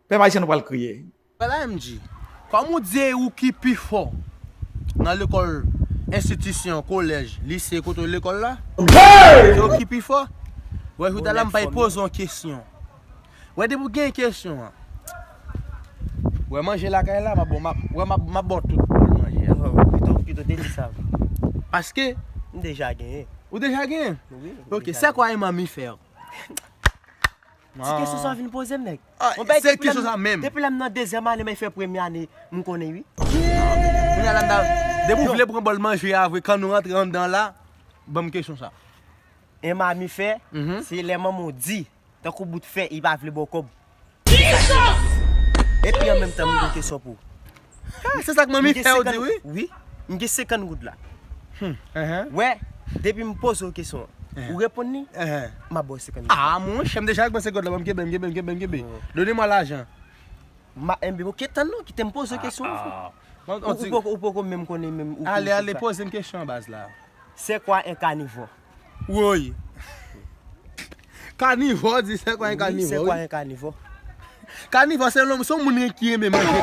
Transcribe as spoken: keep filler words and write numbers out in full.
Pèp ayisyen nou pral kriye. Wè la M J, kòm ou di ou ki pi fò nan lekòl, enstitisyon, kolèj, lise, kote w lekòl la, se ou ki pi fò. Wè, jouda la m pral poze yon kesyon. Wè, depi w gen kesyon an. Wè, manje lakay la, m ap ba w, m ap, wè, m ap, m ap ba w tout bòl manje a. Oh, pito, pito te di sa. Paske. M deja genyen. Ou deja genyen? Wi, m deja genyen. Ok, c'est quoi un mamifère? Ti kesyon sa w vin poze m, nèg. Ah, se kesyon sa menm. Depi lè m nan dezyèm ane, m fè premye ane, m konnen, wi. Kounye a la, m ta, depi w vle pran bòl manje a vre, kan nou rantre anndan la, ban m kesyon sa. En mamifè, se lè manman w di, tankou bout fè, li pa vle ba w kòb. Epi an menm tan, m gen kesyon pou ou. Ah, se sa k manmi fè w di, wi. Wi, m gen senkant goud la. Wè, depi m poze w kesyon an, ou reponn li, m ap ba w senkant goud. Ah, monchè, m deja ak senkant goud la, ban m kenbe, m kenbe, m kenbe, m kenbe. Donnez-moi l'argent. Ma, enben, ok, tann non, kite m poze w kesyon an. Ou, ou poko, ou poko menm konnen menm ou. Ale, ale, poze m kesyon an, baz la. C'est quoi un carnivore? Woy. Kanivò, di, c'est quoi un carnivore? Wi, c'est quoi un carnivore? Kanivò, se yon, se yon moun ki renmen manje.